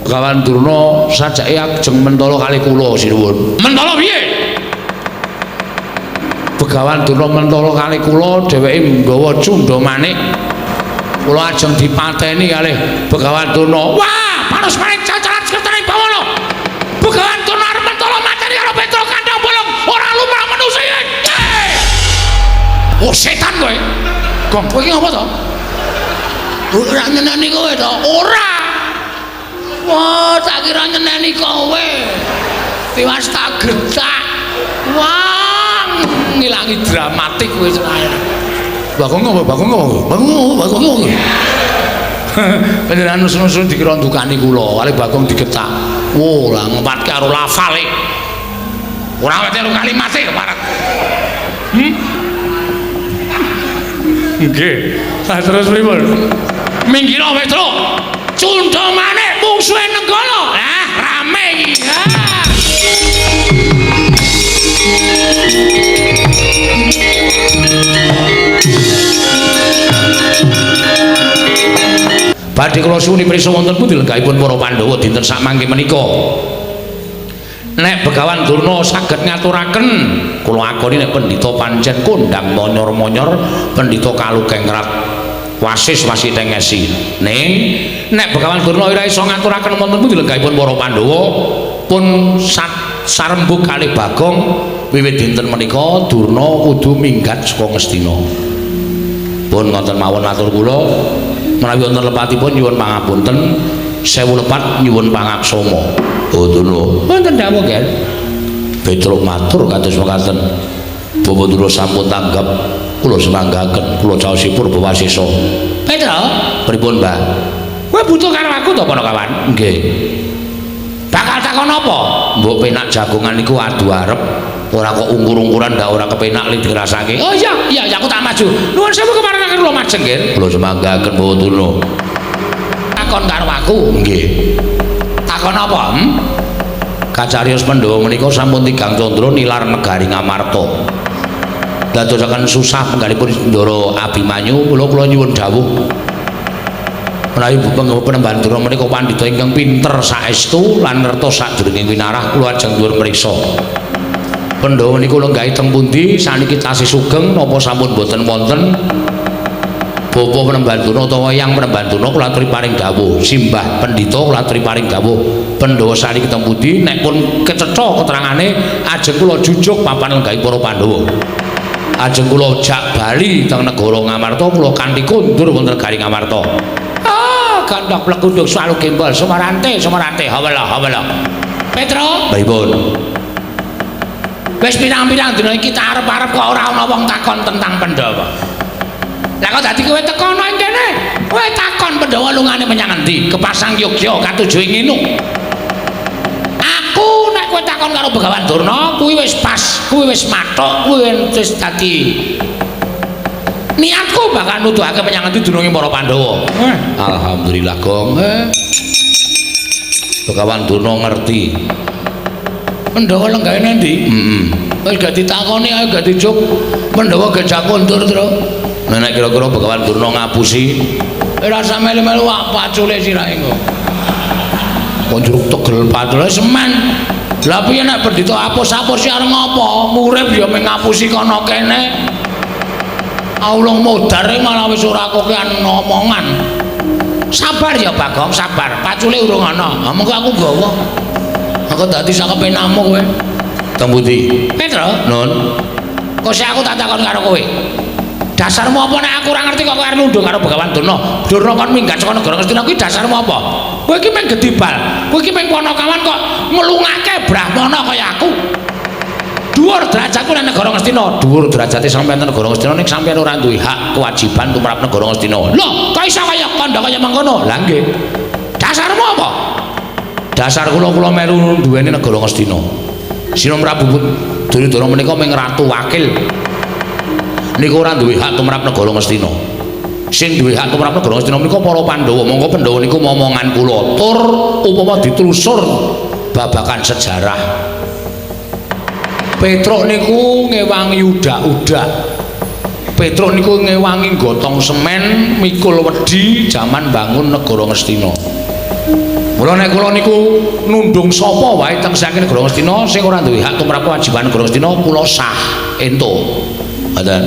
Begawan Durna sajake ajeng mentala kali kula sinuwun. Mentala piye? Begawan Durna mentala kali kula, dheweke nggawa cundha manik. Kula ajeng dipateni kalih Begawan Durna. Wah, panus manik cacalan sekertane bawana. Begawan Durna arep mentala mateni karo Petruk kandhang bolong, ora lumrah manusa. Oh, setan kowe. Gong, kowe iki ngapa to? Ora nyeneni kowe to? Ora. Wah, tak kira nyeneni kowe. Tiwas tak getak. Wah, ngilangi dramatik kowe cenaya. Bagong apa? Bagong apa? Bagong apa? Bagong apa? Panjenengan nusun-nusun dikira ndukani kula, kali Bagong digetak. Wah, lah ngempatke karo lafale. Ora wete karo kalimate keparat. Nggih. Lah terus pripun? Minggiro Petruk. Cundha manik mungsuhe Nenggala. Lah rame iki. Badhe kula suwuni prisa wonten pundi lenggahipun para Pandhawa dinten sakmangke menika. Nek Begawan Durna saged ngaturaken kula akoni nek pendhita pancen kondhang monyor-monyor, pendhita kalukengrat wasis wasitengesi. Ning nek Begawan Durna ora iso ngaturaken wonten pundi lenggahipun para Pandhawa pun sarembug kalih Bagong wiwit dinten menika Durna kudu minggat saka Ngastina. Pun ngoten mawon atur kula, menawi wonten lepatipun nyuwun pangapunten, sewu lepat nyuwun pangaksama. Oh Durna, wonten dawuh nggih. Petruk matur kados mekaten. Bapak Durna sampun tanggap, kula semanggaken, kula caosi purba wasesa. Petruk, pripun, Mbah? Kowe butuh karo aku to, Panakawan? Nggih. Bakal takon apa? Mbok penak jagongan niku adu arep, ora kok ungkur-ungkuran ndak ora kepenak li dirasake. Oh iya, iya, aku tak maju. Nuwun sewu kemarengaken kula majeng nggih. Kula semanggaken Bapak Durna. Takon karo aku? Nggih. Takon apa? Kacarios Pandhawa menika sampun tigang candra nilar negari Ngamarta. Dadosaken susah penggalipun Ndara Abimanyu, kula kula nyuwun dawuh. Menawi Penemban Durna menika pandhita ingkang pinter saestu lan ngertos sajroning winarah, kula ajeng nyuwun mriksa. Pandhawa niku lenggahi teng pundi saniki tasih sugeng napa sampun boten wonten? Bapak Penemban Durna utawa Eyang Penemban Durna kula aturi paring dawuh, simbah pendhita kula aturi paring dawuh. Pandhawa saniki teng pundi? Nek pun kecetha keterangane ajeng kula jujuk papan lenggahi para Pandhawa. Ajeng kula jak bali teng negara Ngamarta, kula kanthi kondur wonten negari Ngamarta. Ah, gandhok plegunduk swalu gembol sumarante sumarante hawala hawala. Petro, pripun? Wis pirang-pirang dina iki tak arep-arep kok ora ana wong takon tentang Pandhawa. Lah kok dadi kowe teko ana ing kene? Kowe takon Pandhawa lungane menyang endi? Kepasang Yogya katuju ing nginu. Aku nek kowe takon karo Begawan Durna, kuwi wis pas, kuwi wis mathuk, kuwi wis dadi niatku bakal nuduhake menyang endi dununge para Pandhawa. Alhamdulillah, Gong. Begawan Durna ngerti. Pandhawa lenggahe endi? Heeh. Wis gak ditakoni ae gak dijuk. Pandhawa gejak kondur, Tru. Nek kira-kira Begawan Durna ngapusi, ora usah melu-melu wak pacule sirahe engko. Kok njuruk tegel pacule semen. Lah piye nek pendhita apus-apus arep ngopo? Urip ya mung ngapusi kono kene. Aulung modare malah wis ora kokean omongan. Sabar ya Bagong, sabar. Pacule urung ana. Ha mengko aku gawa. Aku dadi sak kepenamu kowe. Teng pundi? Petro, Nun. Kok sik aku tak takon karo kowe. Dasarmu apa nek aku ora ngerti kok kowe arep nunduk karo Begawan Durna? Durna kon minggat saka negara Ngastina kuwi dasarmu apa? Kowe iki mung gedibal. Kowe iki mung panakawan kok nglungake brahmana kaya aku. Dhuwur derajatku nang negara Ngastina. Dhuwur derajate sampeyan nang negara Ngastina ning sampeyan ora duwe hak kewajiban tumrap negara Ngastina. Lho, kok iso kaya kandha kaya mangkono? Lah nggih. Dasarmu apa? Dasar kula kula melu duweni negara Ngastina. Sina Prabu Duryudana menika mung ratu wakil. Niku ora duwe hak tumrap negara Ngastina. Sing duwe hak tumrap negara Ngastina menika para Pandhawa. Monggo Pandhawa niku momongan kula. Tur upama ditelusur babakan sejarah. Petruk niku ngewangi udak-udak. Petruk niku ngewangi gotong semen, mikul wedi jaman bangun negara Ngastina. Mula nek kula niku nundung sapa wae teng saking negara Ngastina sing ora duwe hak tumrap kewajiban negara Ngastina kula sah entuk. Ngoten.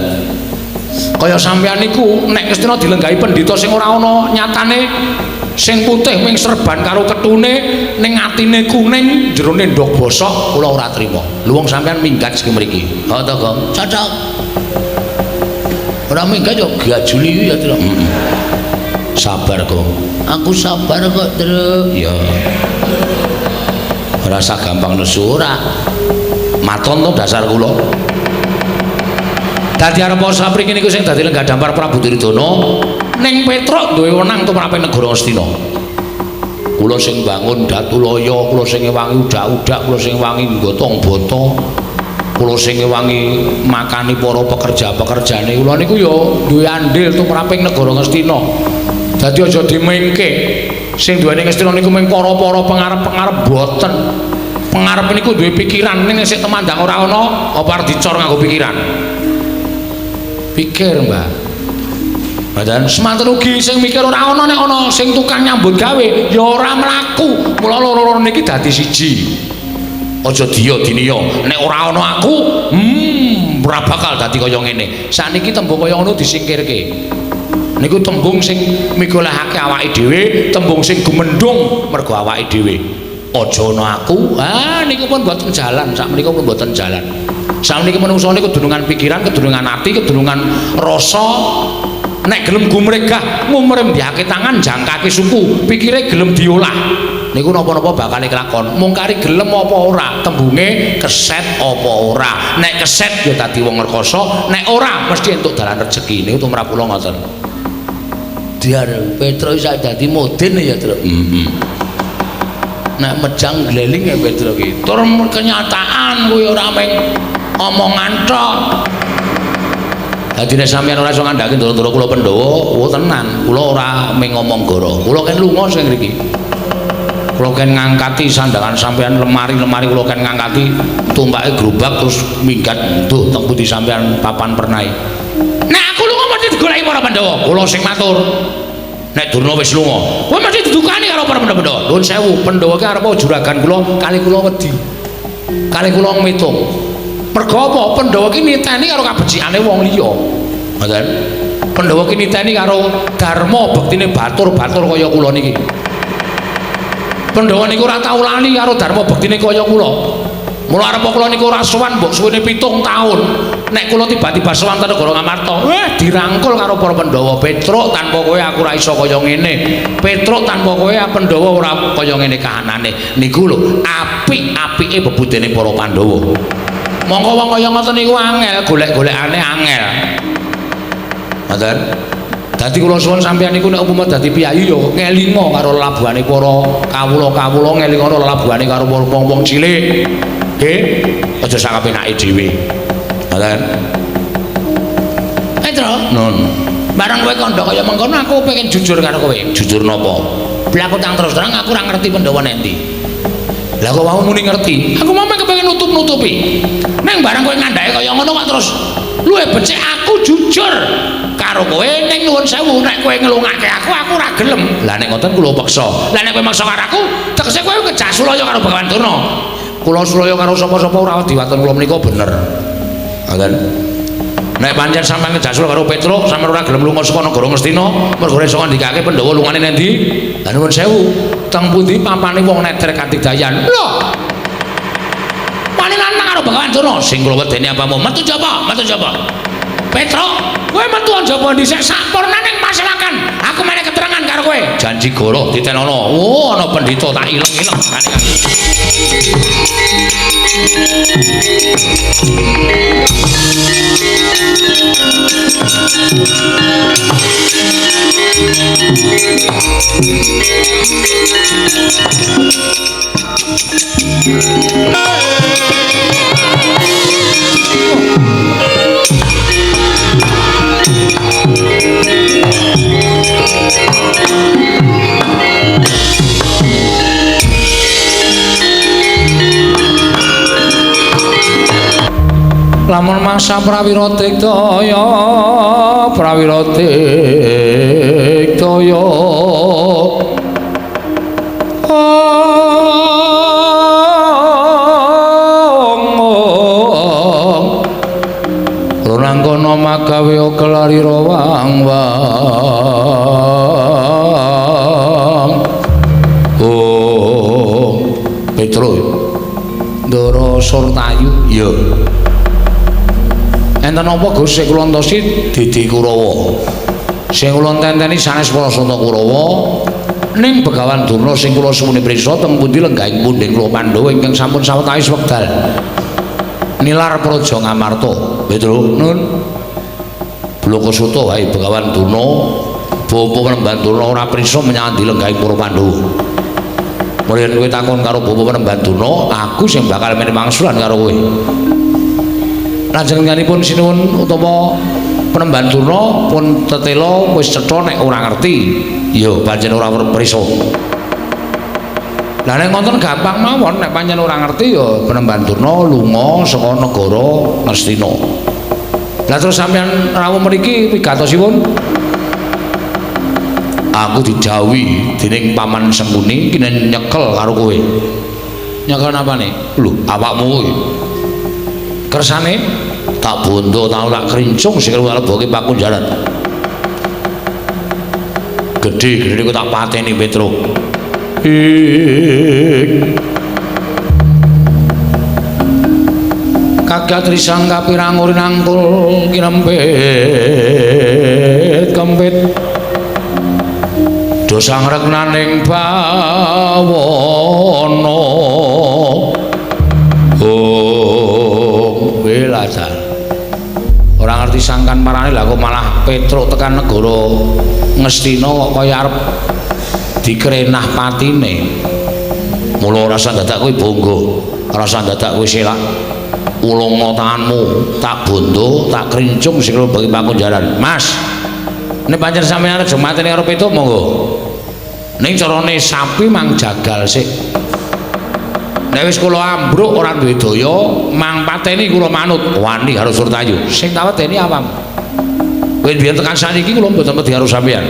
Kaya sampeyan niku nek Ngastina dilenggahi pendhita sing ora ana nyatane sing putih ming serban karo ketune ning atine kuning jerone ndog bosok kula ora trima. Lho wong sampeyan minggat saking mriki. Ha to, Gong. Cocok. Ora minggat yo gajuli ya, Tru. Heeh. Sabar, Gong. Aku sabar kok, Tru. Ya. Ora usah gampang nesu ora. Maton to dasar kula. Dadi arep sapriki niku sing dadi lenggah dampar Prabu Duryudana ning Petruk duwe wenang tumrap negara Ngastina. Kula sing bangun Datulaya, kula sing ngewangi udak-udak, kula sing ngewangi gotong bata, kula sing ngewangi makani para pekerja-pekerjane. Kula niku ya duwe andil tumraping negara Ngastina. Dadi aja dimengke. Sing duweni Ngastina niku mung para-para pengarep-pengarep boten. Pengarep niku duwe pikiran ning sik temandang ora ana apa arep dicor nganggo pikiran. Pikir, Mbah. Badan semanten ugi sing mikir ora ana nek ana sing tukang nyambut gawe ya ora mlaku. Mula loro-loro niki dadi siji. Aja diya diniya. Nek ora ana aku, ora bakal dadi kaya ngene. Sakniki tembung kaya ngono disingkirke. Niku tembung sing migolehake awake dhewe, tembung sing gumendhung mergo awake dhewe. Aja ana aku. Ah niku pun mboten jalan, sakmenika pun mboten jalan. Sakmeniki manungsa niku kedunungan pikiran, kedunungan ati, kedunungan rasa. Nek gelem gumregah, ngumrembyake tangan, jangkake suku, pikire gelem diolah. Niku napa-napa bakal kelakon. Mung kari gelem apa ora, tembunge keset apa ora. Nek keset ya dadi wong rekoso, nek ora mesti entuk dalan rejeki. Niku tumrap kula ngoten. Diar Petro iso dadi modin ya, Tru. Heeh. Nek mejang gleling ya Petro ki. Tur kenyataan kuwi ora mung omongan tok. Dadi nek sampeyan ora iso ngandhake ndoro-ndoro kula Pandhawa, oh tenan, kula ora mung ngomong goro. Kula ken lunga sing ngriki. Kula ken ngangkati sandangan sampeyan lemari-lemari kula ken ngangkati tumpake gerobak terus minggat nduh teng pundi sampeyan papan pernahe. Nek aku lunga mesti digoleki para Pandhawa. Kula sing matur. Nek Durna wis lunga, kowe mesti didukani karo para Pandhawa. Nuwun sewu, Pandhawa ki arep juragan kula kali kula wedi. Kali kula ngitung. Mergo apa? Pandhawa ki niteni karo kabecikane wong liya. Ngoten. Pandhawa ki niteni karo dharma bektine batur-batur kaya kula niki. Pandhawa niku ora tau lali karo dharma bektine kaya kula. Mula arep kula niku ora sowan mbok suwene 7 taun. Nek kula tiba-tiba sowan ten negara Ngamarta, dirangkul karo para Pandhawa. Petruk tanpa kowe aku ora iso kaya ngene. Petruk tanpa kowe Pandhawa ora kaya ngene kahanane. Niku lho apik-apike bebudene para Pandhawa. Mongko wong kaya ngoten niku angel, golek-golekane angel. Ngoten. Dadi kula suwun sampeyan niku nek upama dadi piyayi ya ngelinga karo labuhane para kawula-kawula, ngelinga karo labuhane karo wong-wong cilik. Nggih, aja sak kapenake dhewe. Ngoten. Petro, nun. Bareng kowe kandha kaya mengkono aku pengen jujur karo kowe. Jujur napa? Blaku tang terus terang aku ora ngerti Pandhawa nendi. Lah kok wau muni ngerti? Aku mau kepengin nutup-nutupi. Neng bareng kowe ngandhake kaya ngono kok terus luwih becik aku jujur karo kowe ning nuwun sewu nek kowe ngelungake aku ora gelem. Lah nek ngoten kula peksa. Lah nek kowe maksa karo aku, tegese kowe kejak sulaya karo Bagawan Durna. Kula sulaya karo sapa-sapa ora wedi waton kula menika bener. Ngoten. Nek pancen sampeyan kejak sulaya karo Petruk, sampeyan ora gelem lunga saka negara Ngastina, mergo ora iso ngandikake Pandhawa lungane nendi? Lah nuwun sewu, teng pundi papane wong neter katidayan? Lho. Wani lanang karo Bagawan Durna sing kula wedeni apamu? Metu jaba, metu jaba. Petruk, kowe metu jaba dhisik sampurna ning paselakan. Aku meneh keterangan karo kowe. Janji goroh ditenono. Oh, ana pendhita tak ileng-ileng. Lamun mangsa prawira tiktaya, prawira tiktaya. Mangkono magawe kelari rawang wang. Oh, Petro. Ndara Surtayu. Iya. Enten apa Gus sing kula entosi Didi Kurawa. Sing kula tenteni sanes Prasanta Kurawa ning Begawan Durna sing kula suwuni prisa teng pundi lenggahing pundhen kula Pandhawa ingkang sampun sawetawis wekdal nilar Praja Ngamarta. Petro nun. Blakasuta wae Begawan Durna, bapa Panembahan Durna ora prisa menyang endi lenggahing para Pandhawa. Mulih kowe takon karo bapa Panembahan Durna, aku sing bakal menehi wangsulan karo kowe. Panjenenganipun sinuwun utawa Panembahan Durna pun tetela wis cetha nek ora ngerti. Ya pancen ora prisa. Lah nek ngoten gampang mawon, nek pancen ora ngerti ya Panembahan Durna lunga saka negara Ngastina. Lah terus sampeyan rawuh mriki wigatosipun? Aku didhawuhi dening Paman Sengkuni kene nyekel karo kowe. Nyekel napane? Lho, awakmu kuwi. Kersane tak bondo tau tak krincung sikil leboke pakunjaran. Gedhe-gedhe ku tak pateni Petro. Kagat risang kapirang uri nangkul kinempit kempit. Dosa ngreknaning bawana. Oh, welajar. Ora ngerti sangkan marane lah kok malah Petruk tekan negara Ngastina kok kaya arep dikrenah patine. Mula ora usah dadak kowe bangga, ora usah dadak kowe selak. Ulungna tanganmu, tak bondo, tak krincung sikil bagi pakunjaran. Mas, nek pancen sampeyan aja mateni karo Petruk monggo. Ning carane sapi mang jagal sik. Nek wis kula ambruk ora duwe daya, mang pateni kula manut wani karo Surtayu. Sing tak wedeni awam. Kowe biyen tekan saniki kula mboten wedi karo sampeyan.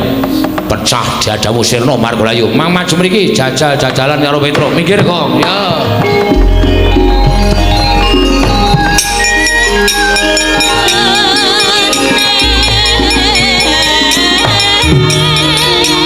Pecah dadamu sirna margalayu. Mang maju mriki jajal-jajalan karo Petruk. Minggir kok. Ya. Thank you.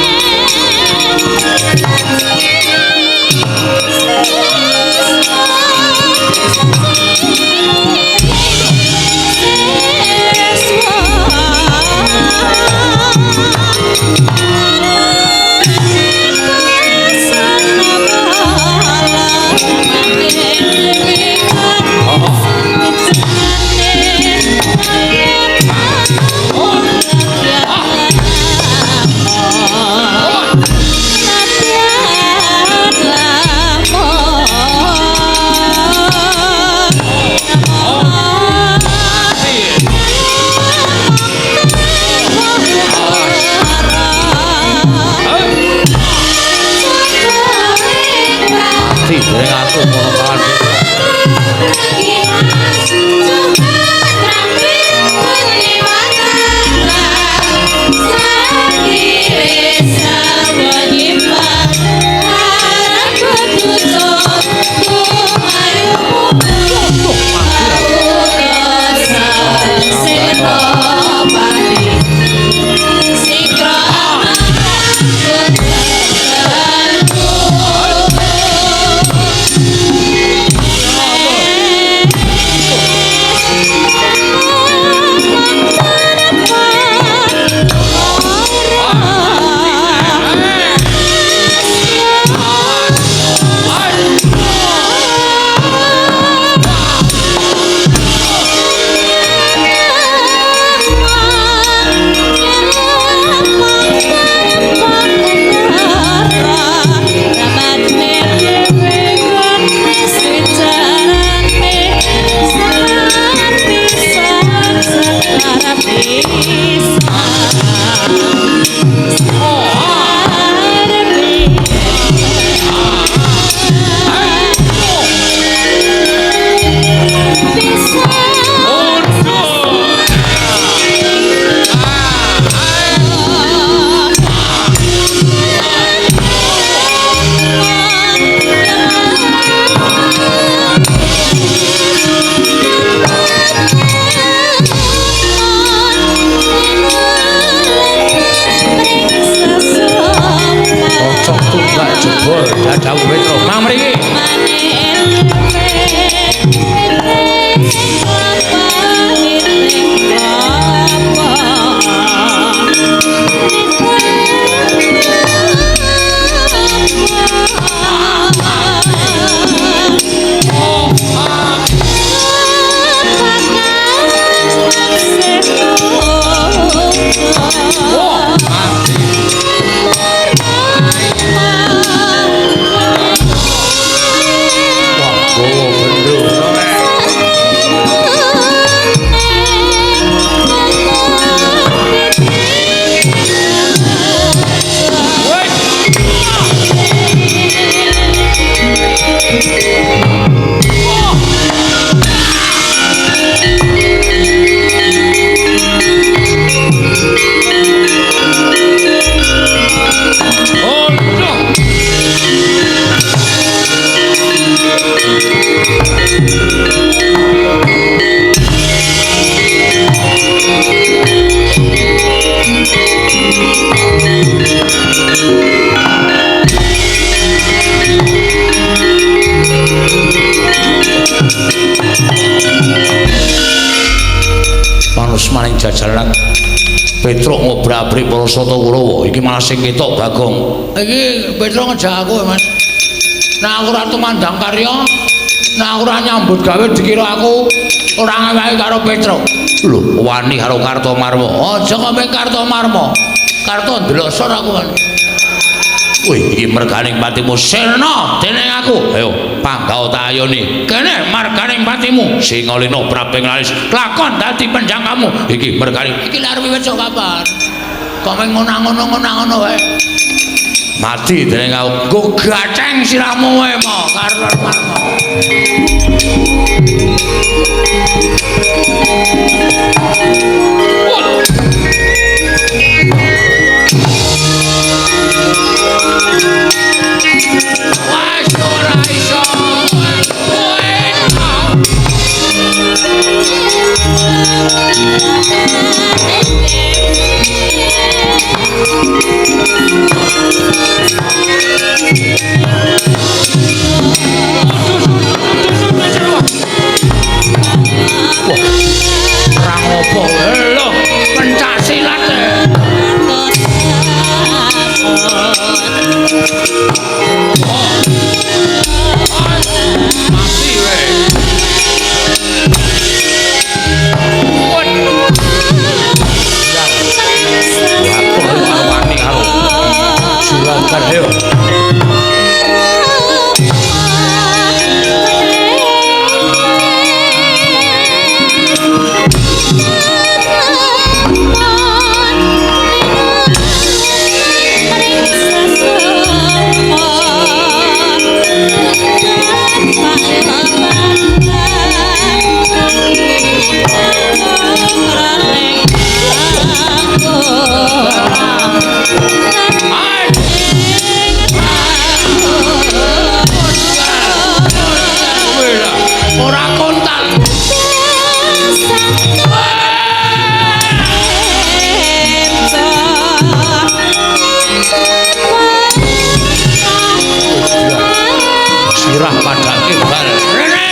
maring jajalan Petruk ngobrak-abrik para sata Kurawa. Iki malah sing ketok Bagong. Iki Petruk ngejak aku, Mas. Nek aku ora tumandang karya, nek aku ora nyambut gawe dikira aku ora ngewehi karo Petruk. Lho, wani karo Kartomarma. Aja ngomong Kartomarma. Karto ndelosor aku wani. Wih, iki merganing patimu sirna dening aku. Ayo, panggah ta ayone. Kene marganing patimu. Singalina praping laris. Lakon dadi penjangkamu. Iki merganing. Iki lha arep wis kapan? Kok meng ngono-ngono wae. Mati dening aku. Nggo gaceng sirahmu wae mo Kartomarma. Wes ora iso. Wah, perang opo? Lho, pencak silat. Mati we. Wani karo juragan ayo. Ora kontak. Sirah padake bal. Rene.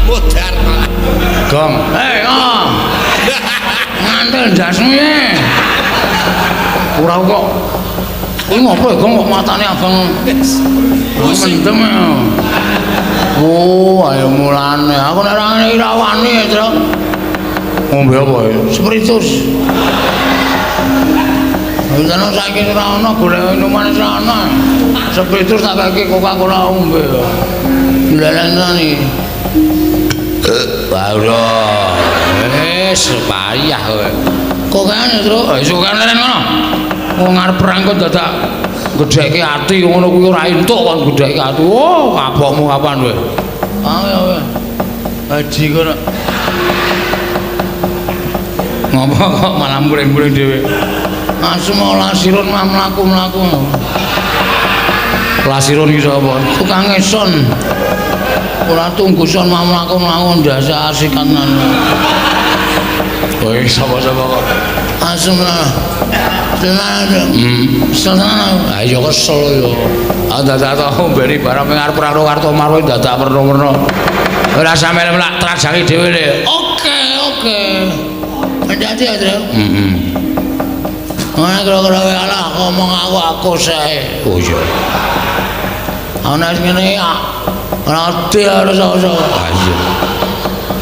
Modar malah. Gong. Hei, oh. Ngantel ndasmu iki. Ora kok. Kuwi ngopo ya, Gong, kok matane abang mendem. Oh, ayo mulane. Aku nek ora ngene iki ra wani ya, Truk. Ngombe apa ya? Spiritus. Wis saiki ora ana golek minuman ora ana. Spiritus tak kaki Coca-Cola ombe. Lelene iki. Baru. Wis payah kowe. Kok kene, Truk? Wis kok leren ngono. Wong arep perang kok dadak gedhekke ati ngono kuwi ora entuk kon gedhekke ati. Oh, kapokmu kapan kowe? Ayo kowe. Haji kono. Ngopo kok malah muring-muring dhewe? Asem lasirun mlaku-mlaku. Lasirun iki sapa? Tukang son. Ora tunggu son mlaku-mlaku ndase asikan. Kowe sapa-sapa kok? Asem lah. Tenan. Tenan. Ayo kesel yo. Ah dadak tau mberi barang ing arep karo Kartomarwa dadak werna-werna. Ora sampe melak trajangi dhewe le. Oke, oke. Hati-hati ya, Tru. Heeh. Ana kira-kira wae alah ngomong aku sae. Oh iya. Ana sing ngene ya. Ora ati ora sapa. Ha iya.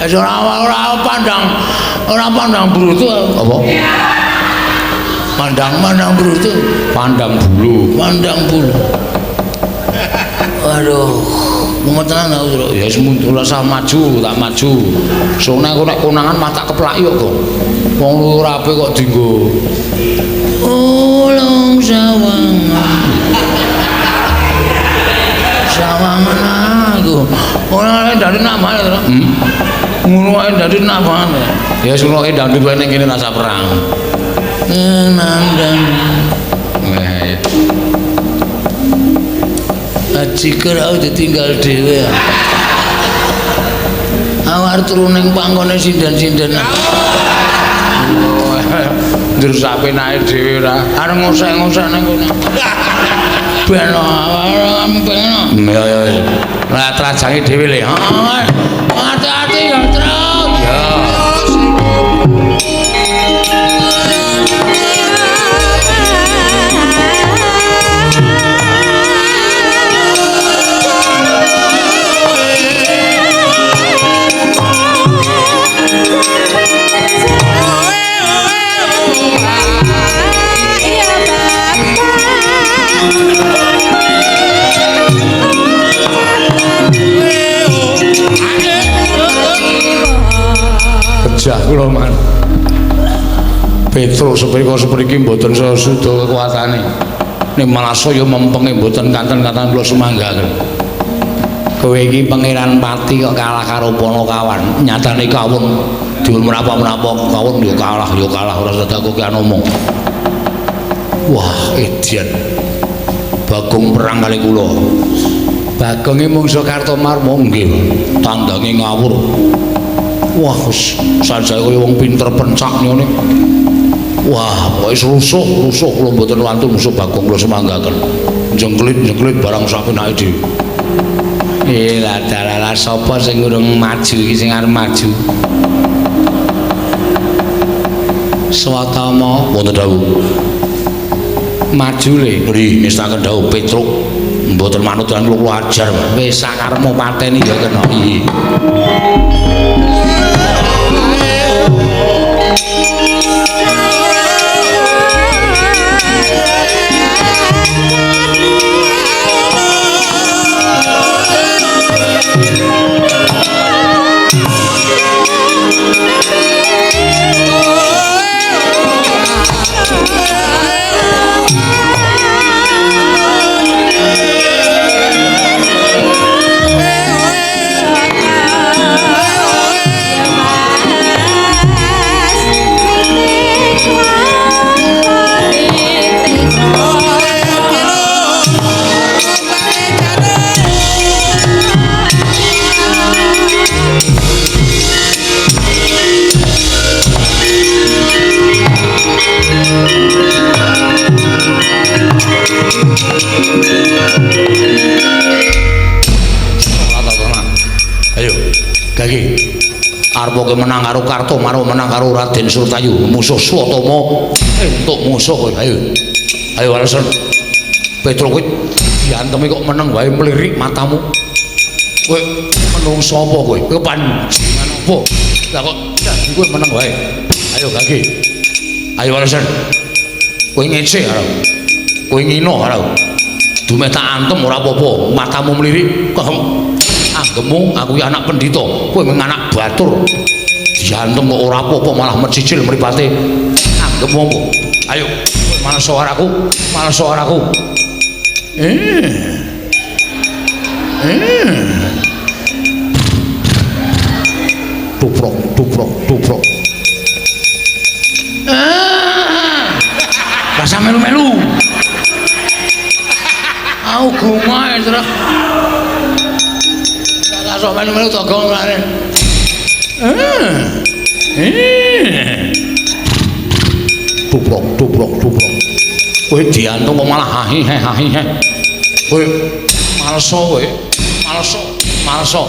Wis ora pandang, ora pandang brutu apa? Pandang brutu, pandang bulu, pandang bulu. Aduh, mumet tenan aku, Truk. Ya wis mundur rasa maju, tak maju. Sone aku nek konangan mah tak keplaki kok, Gong. Wong ora apik kok dienggo. Ulung sawangan. Sawangan aku. Ora dari namane, Truk. Ngono ae dari namane. Ya wis ngono ae dangdut wae ning kene rasa perang. Nandang. Wah. Ajiker aku ditinggal dhewe. Aku arep turu ning pangkone sinden-sinden. Njur sapenake dhewe ora. Arep ngosek-ngosek ning kono. Ben ben. Ya ya. Lah trajange dhewe le. Hati-hati ya, Truk. Ya. Kejah kula man. Petro seprika sepriki mboten saya suda kekuatane. Nek malah saya mempenge mboten kanten-kanten kula sumanggaken. Kowe iki Pangeran Pati kok kalah karo Panakawan. Nyatane kawon diul menapa-menapa kawon ya kalah ora sedak kowe omong. Wah, edian. Bagong perang kali kula. Bagonge mungsuh Kartomarma nggih. Tandange ngawur. Wah, wis sanjaya kaya wong pinter pencak ngene. Wah, pokoke rusuh kula mboten wantun musuh Bagong kula semanggaken. Jengklit-jengklit barang sapenake dhewe. Lah dalah sapa sing urung maju iki sing arep maju? Swatama wonten dawuh. Maju le. Nggih, ngestaken dawuh Petruk. Mboten manut lan kula ajar. Wis sakarepmu pateni ya kena. Iya. Ayo, gage. Arep menang karo Kartomarma, menang karo Raden Surtayu, musuh Swatama, entuk musuh kowe. Ayo. Ayo alasan. Petro kowe diantemi kok meneng wae mlirik matamu. Kowe menungso apa kowe? Kowe panjenengan apa? Lah kok dadi kowe meneng wae. Ayo gage. Ayo alasan. Kowe ngece karo. Kowe ngino karo. Dumeh tak antem ora apa-apa, matamu mlirik kok anggemu aku ki anak pendhita, kowe mung anak batur. Diantem kok ora apa-apa malah mecicil mripate. Anggemu apa? Ayo, kowe malah suaraku, malah suaraku. Tuprok, tuprok, tuprok. Rasa melu-melu. Aku gumae, Truk. Rasa melu-melu to gong lare. Tuprok, tuprok, tuprok. Kowe diantung kok malah hahi he hahi he. Kowe maleso kowe. Maleso, maleso.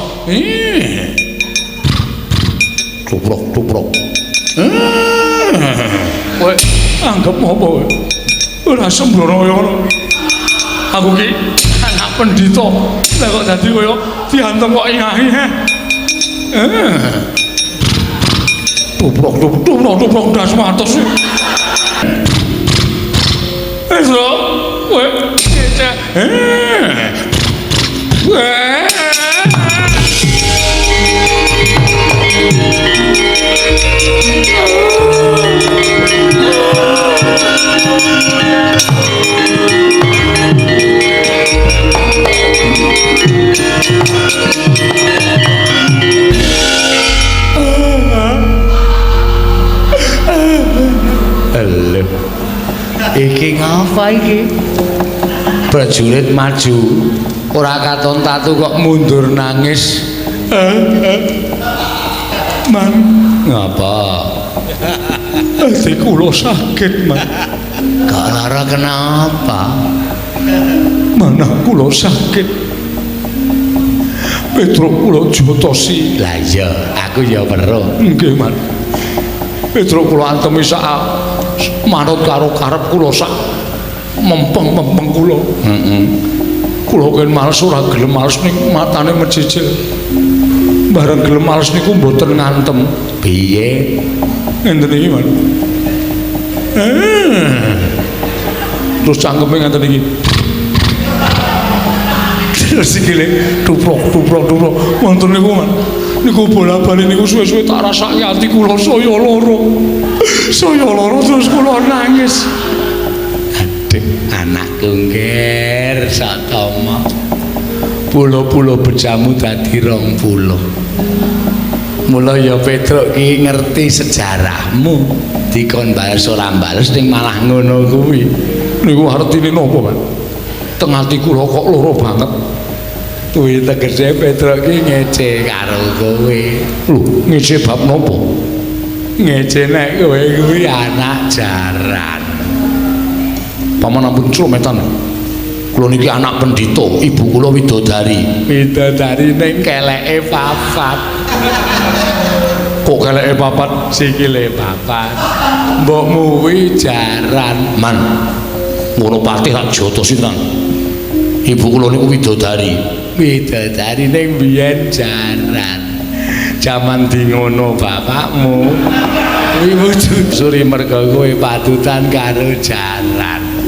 Tuprok, tuprok. Kowe anggap apa kowe? Ora sembrono kaya ngono. Aku ki anak Pendhita. Lah kok dadi kaya diantem kok ingahi. Tubrok tubrok tubrok das matos. Wis lho, kowe ngecek. Lho. Iki ngapa iki? Prajurit maju, ora katon tatu kok mundur nangis. Man, ngapa? Ati kula sakit, Man. Gak lara kenapa? Mana kula sakit. Petruk kula jotosi. Lah iya, aku ya weruh. Nggih, Man. Petruk kula antemi sak manut karo karep kula sak mempeng-mempeng kula. Heeh. Kula ken males ora gelem males ning matane mejejel. Bareng gelem males niku mboten ngantem. Piye? Ngenten iki, Man. Terus cangkeme ngenten iki. Terus sikile tuprok tuprok tuprok. Wonten niku, Man. Niku bola-bali niku suwe-suwe tak rasake ati kula saya lara. Saya lara terus kula nangis. Aduh, anakku ngger Satama. Pulo-pulo bejamu dadi 20. Mula ya Petruk ki ngerti sejarahmu. Dikon bales ora bales ning malah ngono kuwi. Niku artine napa, Pak? Teng ati kula kok lara banget. Kuwi tegese Petruk ki ngece karo kowe. Lho, ngece bab napa? Ngece nek kowe kuwi anak jaran. Paman ampun crometan. Kula niki anak pendhita, ibu kula widodari. Widodari ning keleke papat. Kok keleke papat? Sikile papat. Mbokmu kuwi jaran. Man, ngono patih tak jotosi tenan. Ibu kula niku widodari. Widodari ning biyen jaran. Jaman di ngono bapakmu kuwi wujud suri merga kowe patutan karo jaran.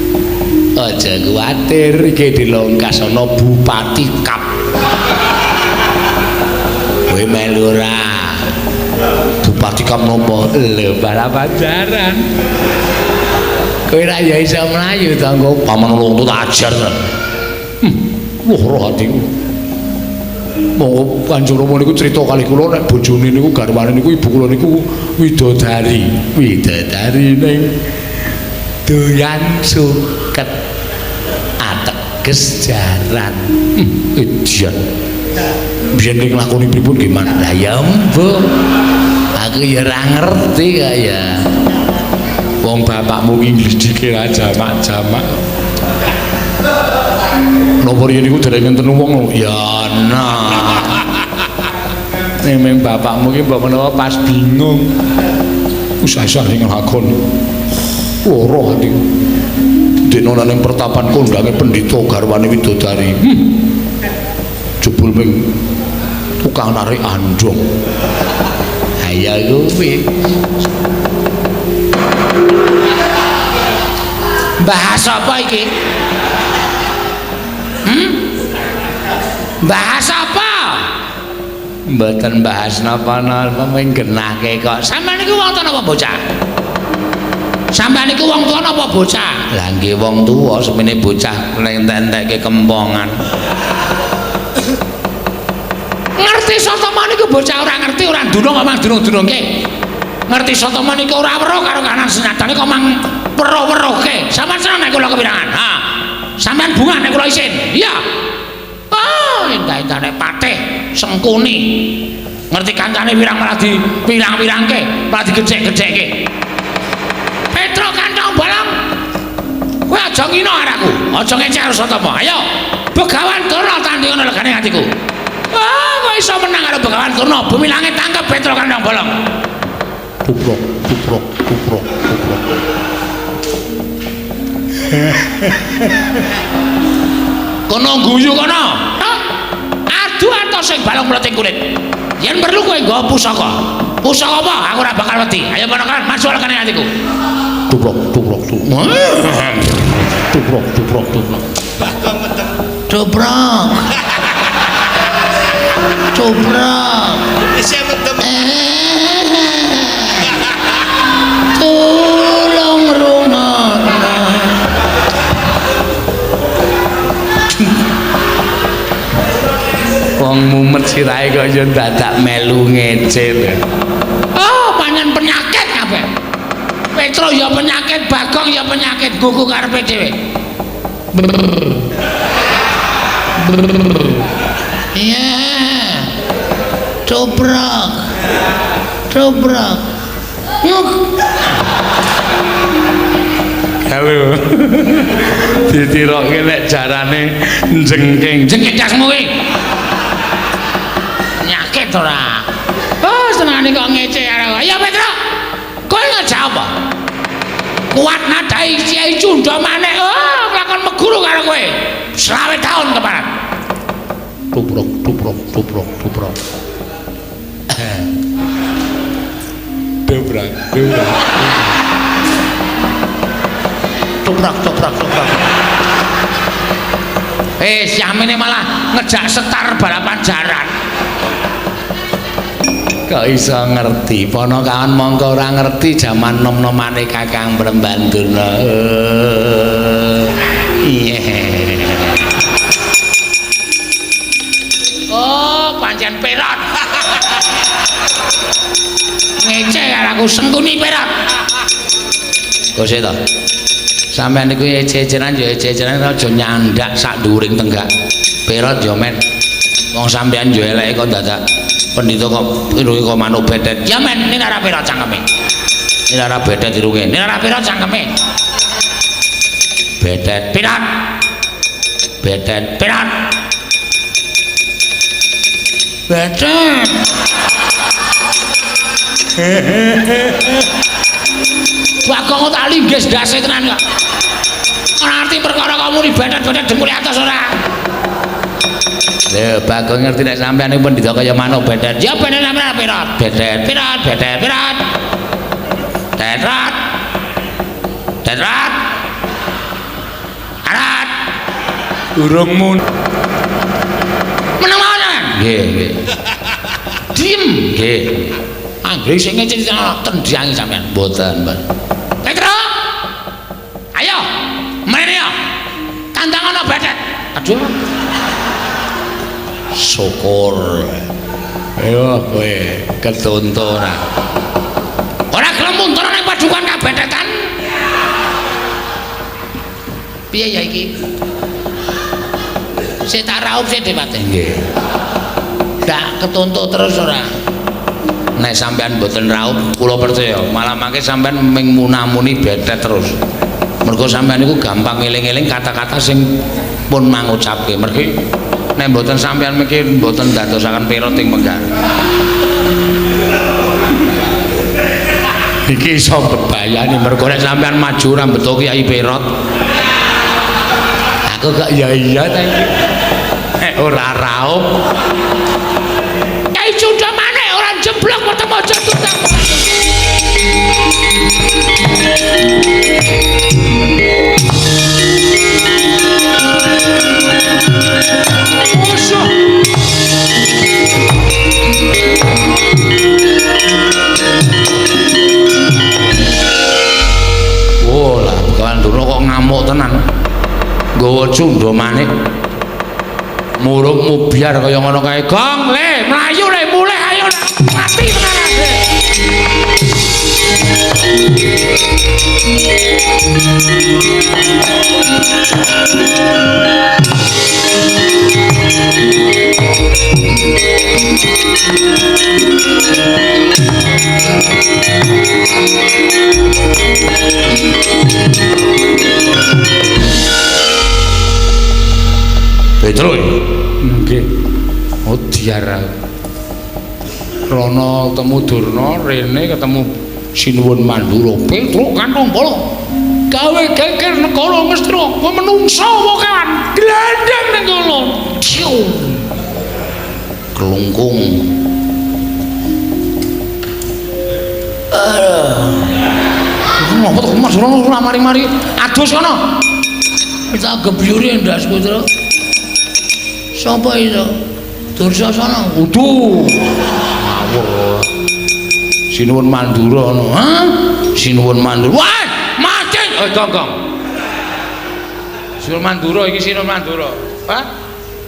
Aja kuwatir, iki dilongkas ana Bupati Kap. Kowe melu ora? Bupati Kap napa? Lho, balapan jaran. Kowe ra ya iso mlayu to engko paman wong tak ajar tenan. Loro atiku. Monggo Kanjeng Rama niku crita kalih kula nek bojone niku garwane niku ibu kula niku widodari. Widodari ning doyan suket ateges jaran. Edan. Biyen ning lakoni pripun nggih, Man? Lah ya mbuh. Aku ya ora ngerti kok ya. Wong bapakmu ki nglidike ra jamak-jamak. Napa riyen niku dereng enten wong ya nah. Ning meng bapakmu ki mbok menawa pas bingung. Wis asah ning lakon. Loro atiku. Dene nang pertapan kondange pendhita garwane widodari. Jebul ming tukang narik andong. Ha ya kuwi. Bahas apa iki? Bahas apa? Mboten bahas napa-napa mung genahke kok. Sampeyan niku wong tuwa napa bocah? Sampeyan niku wong tuwa napa bocah? Lah nggih wong tuwa, semene bocah entek-entekke kempongan. Ngerti Satama niku bocah ora ngerti, ora ndunung kok mang dunung-dunungke. Ngerti Satama niku ora weruh karo kanan senyatane kok mang weruh-weruhke. Sampeyan seneng nek kula kepirangan? Ha. Sampeyan bungah nek kula isin. Iya. Oh, endah-endahne patih Sengkuni. Ngerti kancane wirang malah dipirang-pirangke, malah digecek-gecekke. Petruk kantong bolong. Kowe aja ngino araku, aja ngecek karo Satama. Ayo, Begawan Durna tandingono legane atiku. Ah, kowe iso menang karo Begawan Durna, bumi langit tangkep Petruk kantong bolong. Tuprok, tuprok, tuprok, tuprok. Kono guyu kono. Adu atos sing balung mleting kulit. Yen perlu kowe nggawa pusaka. Pusaka apa? Aku ora bakal wedi. Ayo ponakan, masuk lekane atiku. Tubrok tubrok tubrok. Tubrok tubrok tubrok. Bagong medem. Tubrok. Tubrok. Isih medem. Tulung rungokno. Wong mumet sirahe kok ya dadak melu ngece. Oh, pancen penyakit kabeh. Petro ya penyakit, Bagong ya penyakit, gugu karepe dhewe. Iya. Tubrok. Tubrok. Nguk. Halo. Ditiroke nek jarane jengking. Jengking jasmu kuwi. Penyakit ora. Oh, senengane kok ngece karo. Ayo Petro. Kowe ngejak apa? Kuat nadai Kiai Cunda Manik. Oh, lakon meguru karo kowe. 20 tahun keparat. Tubrok tubrok tubrok tubrok. Dobrak dobrak. Tobrak tobrak tobrak. Syamine malah ngejak setar balapan jaran. Kok iso ngerti? Ponokawan mongko ora ngerti jaman nom-nomane Kakang Brembandurna. Iya. Oh, pancen perot. Ngece karo aku sengkuni perot. Kok sik to? Sampeyan niku ece-ecenan ya ece-ecenan aja nyandak sak dhuwuring tenggak. Perot ya men. Wong sampeyan ya eleke kok dadak pendhita kok irunge kok manuk betet. Ya men, ini ora perot cangkeme. Ini ora betet irunge. Ini ora perot cangkeme. Betet. Perot. Betet. Perot. Betet. Bagong tak linggis ndase tenan kok. Ora ngerti perkara kok muni betet-betet dengkule atos ora. Lho, Bagong ngerti nek sampeyan niku pendhita kaya manuk betet. Ya bener sampeyan perot. Betet. Perot, betet, perot. Tetrat. Tetrat. Arat. Urung mun. Meneng mawon sampeyan. Nggih, nggih. Diem. Nggih. Anggere sing ngece tendyangi sampeyan. Mboten, Mbak. Petro. Ayo, mrene ya. Tantangan betet. Aduh. Syukur. Ayo kowe ketonto ora. Ora gelem mundur ning padukan kabetetan. Piye ya iki? Sik tak raup sik Dewate. Nggih. Ndak ketonto terus ora. Nek sampean mboten raup, kula percaya malah mangke sampean ming munamuni betet terus. Mergo sampean niku gampang ngeling-eling kata-kata sing pun mangucapke. Mergi nek mboten sampean miki mboten ndadosaken perot ing menggar. Iki iso bebayani mergo nek sampean maju ora mbeto Kiai Perot. Aku kok ya iya ta iki. Nek ora raup. Kiai Cunda Manik ora jeblok ketemu aja tutang. Musuh. Oh lah, Begawan Durna kok ngamuk tenan. Nggawa Cunda Manik. Muruk mubyar kaya ngono kae. Gong le, mlayu le, mulih ayo mati tenan. Petro. Nggih. Oh diar aku. Rono ketemu Durna, rene ketemu Sinuwun Mandura. Petro kantong polo. Gawe geger negara Ngastina. Kowe menungsa apa kewan? Glandang ning kono. Klungkung. Ngopo to Mas ora mari-mari. Adus kono. Tak gebyuri ndasku, Tru. Sapa itu? Dursasana. Kudu. Ngawur. Sinuwun Mandura ngono. Hah? Sinuwun Mandura. Wah, mati. Eh, gong, gong. Sinuwun Mandura iki Sinuwun Mandura. Hah?